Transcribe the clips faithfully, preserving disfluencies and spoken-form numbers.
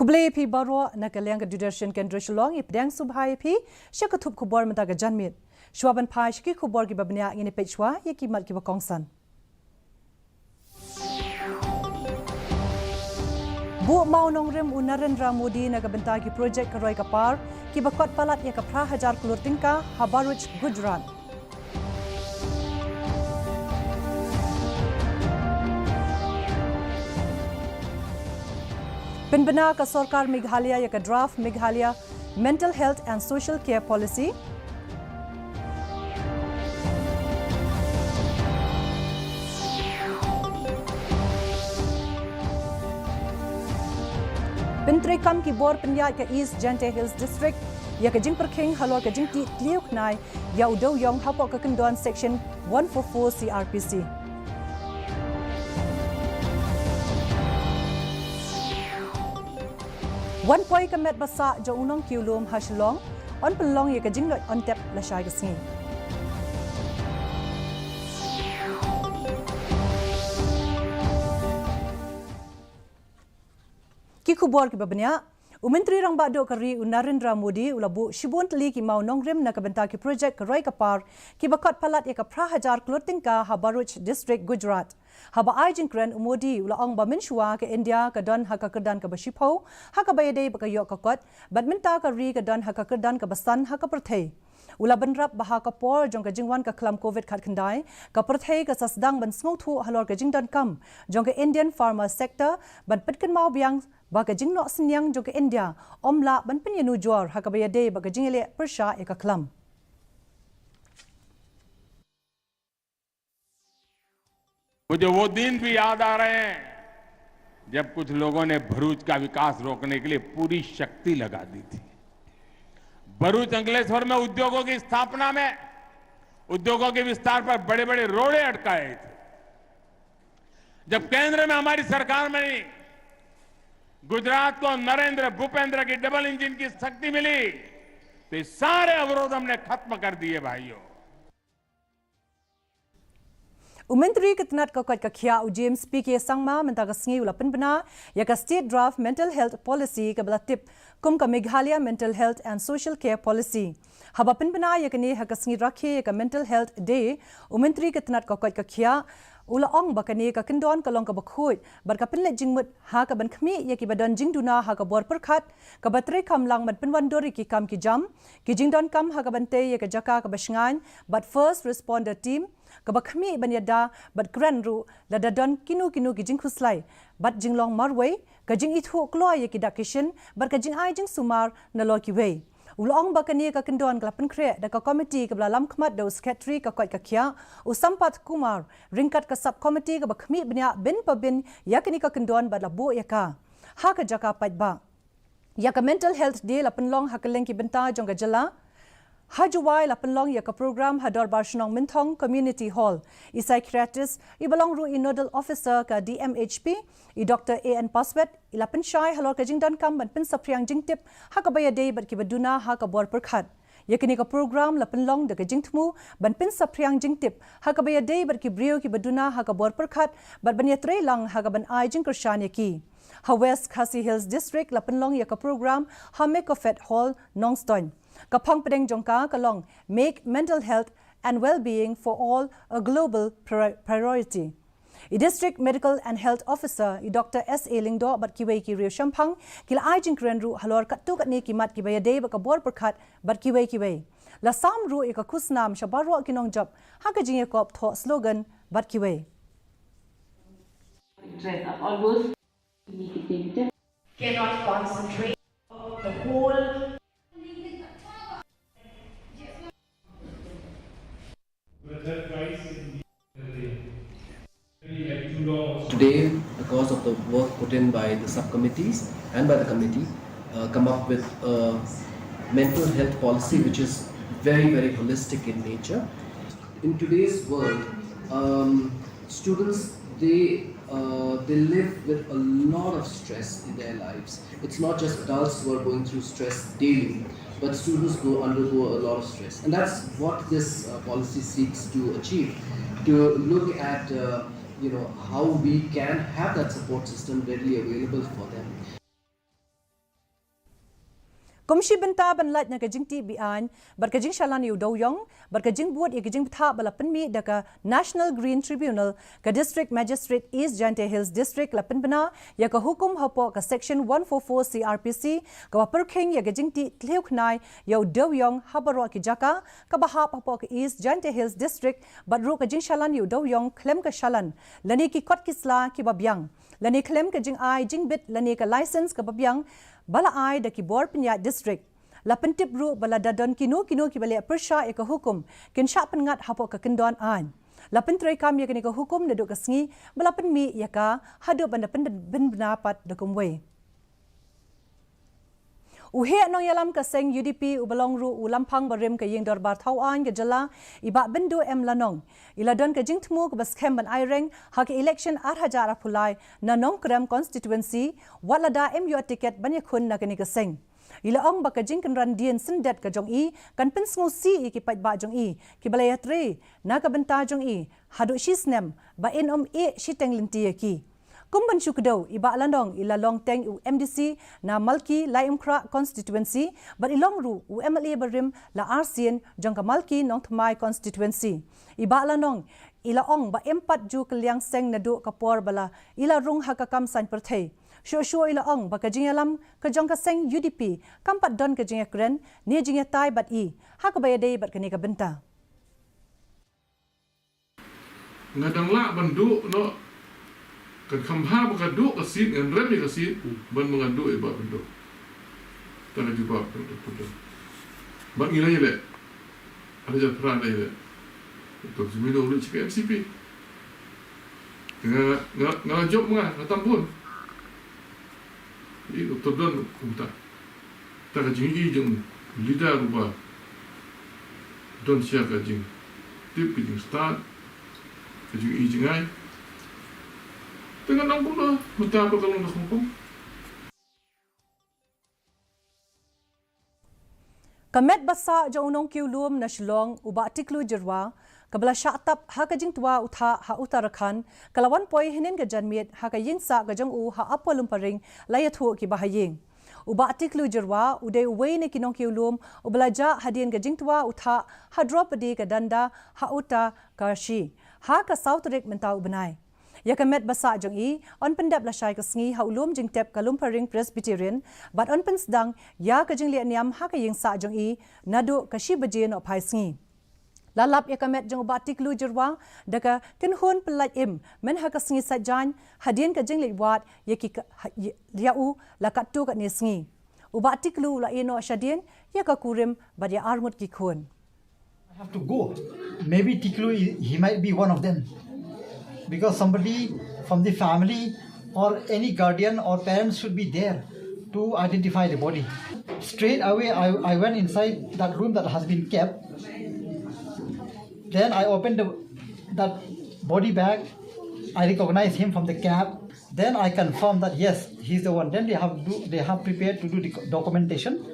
Khublei phi baroh. Na ka liang ka Doordarshan Kendra Shillong, i pdiang sngewbha ïa phi sha ka thup khubor mynta ka janmiet. Shuwa ban phai sha ki khubor kiba bniah, ngin ïa peit shuwa ïa ki mat kiba kongsan. Buh mawnongrim u Narendra Modi na ka bynta ki projek ka roi ka par kiba kot palat ïa ka phra hajar klur tyngka ha Bharuch, Gujarat. Pynbna ka sorkar Meghalaya ïa ka draft Meghalaya Mental Health and Social Care Policy. Pyntreikam ki bor pynïaid ka East Jaintia Hills District ïa ka jingpyrkhing halor ka jingtih tliw khnai ïa u dewïong hapoh ka kyndon Section one four four C R P C. Wan poi ka met ba sah jong u nongkiew lum ha Shillong, yn pynlong ïa ka jingnoh yn tep lashai ka sngi. Ki khubor kiba bniah. U Myntri Rangbah Duh ka ri u Narendra Modi u la buh shibun tylli ki mawnongrim na ka bynta ki projek ka roi ka par kiba kot palat ïa ka phra hajar klur tyngka ha Bharuch District, Gujarat. Haba ai jingkren, u Modi u la ong ba mynshuwa ka India ka don ha ka kyrdan kaba shiphew ha kaba ïadei bad ka ïoh ka kot, bad mynta ka ri ka don ha ka kyrdan kaba san ha ka pyrthei. U la bynrap ba ha ka por jong ka jingwan ka khlam Covid khatkhyndai, ka pyrthei ka sa sdang ban sngewthuh halor ka jingdonkam jong ka Indian pharma sector, ban pynkynmaw biang ba ka jingnoh synñiang jong ka India ym lah ban pynïanujor ha kaba ïadei bad ka jingïaleh pyrshah ïa ka khlam. मुझे वो दिन भी याद आ रहे हैं, जब कुछ लोगों ने भरूच का विकास रोकने के लिए पूरी शक्ति लगा दी थी। भरूच अंकलेश्वर में उद्योगों की स्थापना में, उद्योगों के विस्तार पर बड़े-बड़े रोड़े अटकाए थे। जब केंद्र में हमारी सरकार बनी, गुजरात को नरेंद्र भूपेंद्र की डबल इंजन की शक्ति मिली, तो ये सारे अवरोध हमने खत्म कर दिए, भाइयों। U Myntri ka tnat ka koit ka khiah u James P K Sangma mynta ka sngi u la pynbna ïa ka State Draft Mental Health Policy kaba la tip kum ka Meghalaya Mental Health and Social Care Policy. Haba pynbna ïa kane ha ka sngi rakhe ïa ka Mental Health Day, u Myntri ka tnat ka koit ka khiah u la ong ba kane ka kyndon ka long kaba khuid bad ka pynleit jingmut ha kaban khmih ïa kiba don jingduna ha ka bor pyrkhat, kaba treikam lang ban pynwandur ïa ki kam ki jam, ki jingdonkam ha kaban tei ïa ka jaka kaba shngaiñ bad first responder team, kaba khmih ban ïada bad kren ruh lada don kino kino ki jingkhuslai bad jinglong marwei, ka jingithuh kloi ïa ki dak ki shin bad ka jingai jingsumar nalor kiwei. U la ong ba kane ka kyndon ka la pynkhreh da ka komiti kaba la lamkhmat da u Secretary ka koit ka khiah, u Sampath Kumar, ryngkat ka sub committee kaba khmih bniah bin pa bin ïa kane ka kyndon bad la buh ïa ka ha ka jaka paidbah. Ïa ka Mental Health Day la pynlong ha kylleng ki bynta jong ka jylla. Ha Jowai la pynlong ïa ka program ha Dorbar Shnong Mynthong Community Hall. I psychiatrist iba long ruh i Nodal Officer ka D M H P, i Doctor A N Paswet, i la pynshai halor ka jingdonkam ban pynsaphriang jingtip ha kaba ïadei bad kiba duna ha ka bor pyrkhat. Ïa kane ka program la pynlong da ka jingthmu ban pynsaphriang jingtip ha kaba ïadei bad ki briew kiba duna ha ka bor pyrkhat bad ban ïatreilang ha kaban ai jingkyrshan ïa ki. Ha West Khasi Hills District la pynlong ïa ka program ha Mekofet Hall, Nongstoiñ. Ka phang pdeng jong ka ka long Make Mental Health and Wellbeing for All a Global Prior-, Priority. I District Medical and Health Officer i Doctor S A Lyngdoh bad kiwei ki riewshemphang ki la ai jingkren ruh halor katto katne ki mat kiba ïadei bad ka bor pyrkhat bad kiwei kiwei. La sam ruh ïa ka khusnam sha baroh ki nongjop ha ka jingïakop thoh slogan bad kiwei. Cannot concentrate. The whole Today, because of the work put in by the subcommittees and by the committee, uh, come up with a mental health policy which is very, very holistic in nature. In today's world, um, students, they, uh, they live with a lot of stress in their lives. It's not just adults who are going through stress daily, but students go, undergo a lot of stress. And that's what this, uh, policy seeks to achieve, to look at, uh, you know, how we can have that support system readily available for them. Kum shi bynta ban lait na ka jingtih be-aiñ bad ka jingshalan ïa u dewiong bad ka jingbud ïa ka jingbthah ba la pynmih da ka National Green Tribunal, ka District Magistrate East Jaintia Hills District la pynbna ïa ka hukum hapoh ka Section one four four C R P C, kaba pyrkhing ïa ka jingtih thliew khnai ïa u dewiong ha baroh ki jaka, kaba hap hapoh ka East Jaintia Hills District, bad ruh ka jingshalan ïa u dewiong khlem ka shalan lane ki kot ki sla kiba biang, lane khlem ka jingai jingbit lane ka license kaba biang ba la ai da ki bor pynïaid district. La pyntip ruh ba lada don kino kino kiba leh pyrshah ïa ka hukum, kin shah pynngat hapoh ka kyndon aiñ. La pyntreikam ïa kane ka hukum naduh ka sngi ba la pynmih ïa ka haduh ban da pynbna pat da kumwei. U heh nongïalam ka seng U D P uba long ruh u lamphang barim ka ïing dorbar thaw aiñ ka jylla, i Bah Byndu M Lanong, i la don ka jingthmu kaba skhem ban aireng ha ka election ar hajar arphew lai na Nongkrem constituency, wat lada im ïoh tiket ban ïakhun na kane ka seng. I la ong ba ka jingkynran dien syndet ka jong i kan pynsngewsih ïa ki paidbah jong i kiba la ïatrei na ka bynta jong i haduh shi snem, ba in ym ïeh shiteng lynti ïa ki. Kum ban shu kdew, i Bah Lanong i la long teng u M D C na Malki Laitumkhrah constituency, bad i long ruh u M L A barim la arsien jong ka Malki Nongthymmai constituency. I Bah Lanong i la ong ba im pat ju kylliang seng naduh ka por ba la i la rung ha ka kam saiñ pyrthei. Shuh shuh i la ong ba ka jingïalam ka jong ka seng U D P kam pat don ka jingïakren ne jingïatai bad i ha kaba ïadei bad kane ka bynta. Nga dang lah ban duh noh, kan kham bha ba ka duh ka seat, ngan rem ïa ka seat ban ba nga duh ïa Bah Byndu. Ta ka jubab ka tu tu. Bad ngi la ïaleh. Ada ja pra la ïaleh. Doktor Jemino u leit sha ka N C P. Nga, nga, nga la jop, nga, nga tam bun. Ïa doktor don kumta. Ta ka jingïohi jong u leader uba don sha ka jingtip, ka jingstad, ka jingïohi jingai. Te ngan ong kumno mynta ba ka long da kumkum. Ka met ba sah jong u nongkiew lum na Shillong, u Bah Tiklu Jyrwa, kaba la shah tap ha ka jingtwa u thah ha Uttarakhand, ka la wan poi hynnin ka janmiet ha ka ïing sah ka jong u ha Upper Lumparing, la ïathuh ki bahaïing. U Bah Tiklu Jyrwa u dei uwei na ki nongkiew lum uba la jah hadien ka jingtwa u thah ha Draupadi ka Danda ha Uttarkashi ha ka saw tarik mynta u bnai. Ïa ka met ba sah jong i yn pyndep lashai ka sngi ha u lum jingtep ka Lumparing Presbyterian, bad yn pynsdang ïa ka jingleh niam ha ka ïing sah jong i naduh ka shi baje nohphai sngi. La lap ïa ka met jong u Bah Tiklu Jyrwa da ka kynhun pyllait im myn ha ka sngi Saitjaiñ, hadien ka jingleit wad ïa ki ka, ha, ïa, ïa u la katto katne sngi. U Bah Tiklu u la ïeh noh shadien ïa ka kurim bad ïa arngut ki khun. I have to go. Maybe Tiklu, he, he might be one of them. Because somebody from the family or any guardian or parents should be there to identify the body. Straight away, I, I went inside that room that has been kept. Then I opened the, that body bag. I recognized him from the cab. Then I confirmed that yes, he's the one. Then they have do, they have prepared to do the documentation.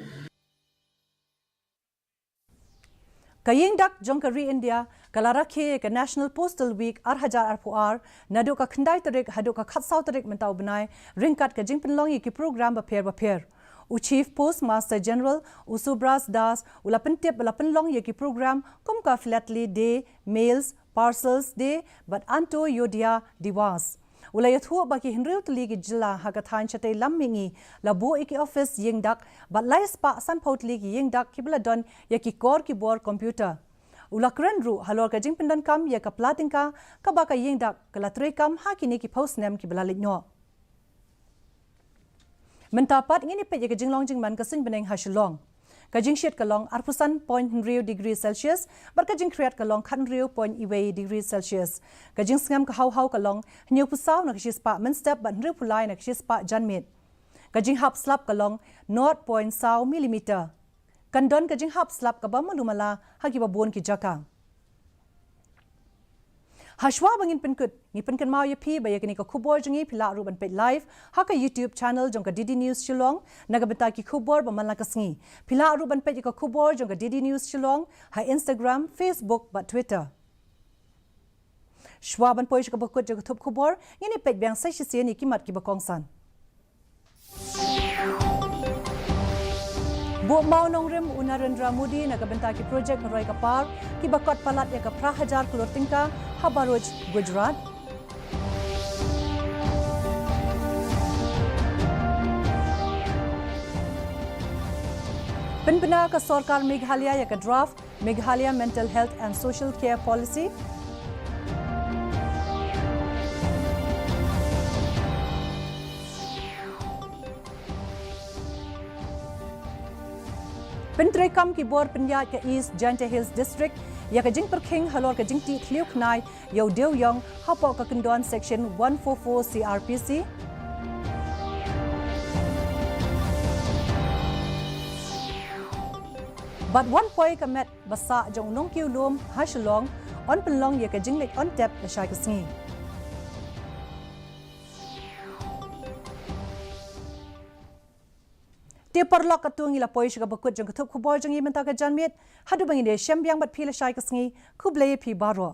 Ka ïing dak jong ka ri India ka la rakhe ïa ka National Postal Week ar hajar arphew ar, naduh ka khyndai tarik haduh ka khatsaw tarik mynta u bnai, ryngkat ka jingpynlong ïa ki program bapher bapher. U Chief Postmaster General, u Subras Das, u la pyntip ba la pynlong ïa ki program kum ka Philately Day, Mails, Parcels Day, bad Antyodaya Diwas. U la ïathuh ba ki hynriew tylli ki jylla ha ka thaiñ shatei lam mihngi la buh ïa ki office ïing dak, bad lai spah sanphew tylli ki ïing dak kiba la don ïa ki kor ki bor computer. U la kren ruh halor ka jingpyndonkam ïa ka pla tyngka kaba ka ïing dak ka la treikam ha kine ki phew snem kiba la leit noh. Mynta pat ngin ïa peit ïa ka jinglong jingman ka suiñ bneng ha Shillong. Ka jingshit ka long arphew san point hynriew degree Celsius, bad ka jingkhriat ka long khathynriew point wei degree Celsius. Ka jingsngem ka haw haw ka long hynñiewphew saw na ka shispah mynstep bad hynriewphew lai na ka shispah janmiet. Ka jinghap slap ka long nought point saw millimeter. Kan don ka jinghap slap kaba malu mala ha kiba bun ki jaka. Hashwa ba ngin pynkut, ngi pynkynmaw ïa phi ba ïa kane ka khubor jong ngi phi lah ruh ban peit live ha ka YouTube channel jong ka D D News Shillong na ka bynta ki khubor ba man la ka sngi. Phi lah ruh ban peit ïa ka khubor jong ka D D News Shillong ha Instagram, Facebook bad Twitter. Shwa ban poi sha kaba kut jong ka thup khubor, ngin ïa peit biang sa shisien ïa ki mat kiba kongsan. Buh mawnongrim u Narendra Modi na ka bynta ki projek ka roi ka par, kiba kot palat ïa ka phra hajar klur tyngka ha Bharuch, Gujarat. Pynbna ka sorkar Meghalaya ïa ka draft Meghalaya Mental Health and Social Care Policy. Pyntreikam ki bor pynïaid ka East Jaintia Hills District ïa ka jingpyrkhing halor ka jingtih thliew khnai ïa u dewïong hapoh ka kyndon Section one four four C R P C. Bad wan poi ka met ba sah jong u nongkiew lum ha Shillong, yn pynlong ïa ka jingleit yn tep lashai ka sngi. Te paralok, katto ngi la poi sha kaba kut jong ka thup khubor jong ngi mynta ka janmiet. Haduh ba ngin ïashem biang bad phi lashai ka sngi, khublei ïa phi baroh.